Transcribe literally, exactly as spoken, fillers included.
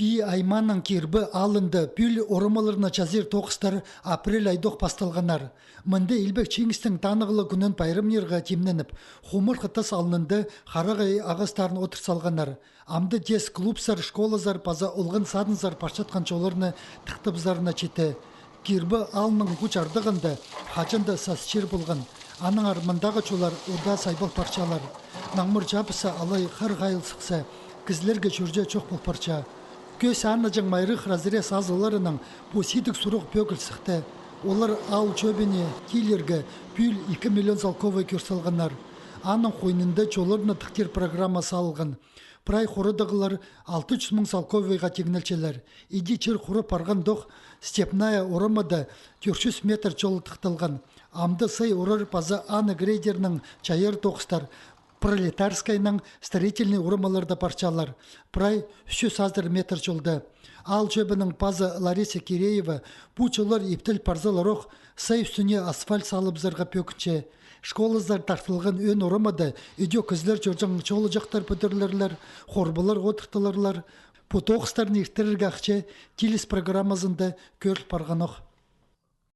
Пии аймааның Кирбі аалында пӱӱл орамаларны чазир тоғыстар апрель айдох пасталғаннар. Мында Илбек Чиңістің танығлығ кӱнін пайрамнирға тимненіп, хумартхы тас алнында харағай ағастарын одыр салғаннар. Амды тес клубсар, школазар паза олған садынзар парчатхан чолларны тыхтабызарына читі. Кирбі аалның пу чардығында хаҷан даа сас чир полған. Аннаңар мындағы чоллар удаа сайбал парчалар. Наңмыр чабысса алай хар хайыл сыхса, кізілерге чӧрҷе чох пол парча. Кӧс аннаҷаң майрығ разрез азыларының пу сидік сурығ пӧгіл сыхты. Олар аал чӧбіне тилерге пӱӱл ікі миллион салковай кӧр салғаннар. Аның хойнында чолларны тыхтир программа салылған. Прай хорадағылар алты чӱс муң салковайға тиңнелчелер. Иди чир хурап парғандох, Степная орамада тӧрт чӱс метр чол тыхталған. Амды сай орар паза аны грейдернің чайар тоғыстар, Пролетарскайның, Строительный орамаларда парчалар. Прай ӱс чӱс азыра метр чолда. Аал чӧбінің пазы Лариса Киреева пу чоллар иптіл парзаларох, сай ӱстӱне асфальт салыбызарға пӧгінче. Школазар тартылған ӧӧн орамада идӧк кізілер чӧрҷең чолаҷахтар пӱдірілерлер, хорбалар одыртыларлар. Пу тоғыстарны иртірерге ахча тиліс программазында кӧріл парғанох.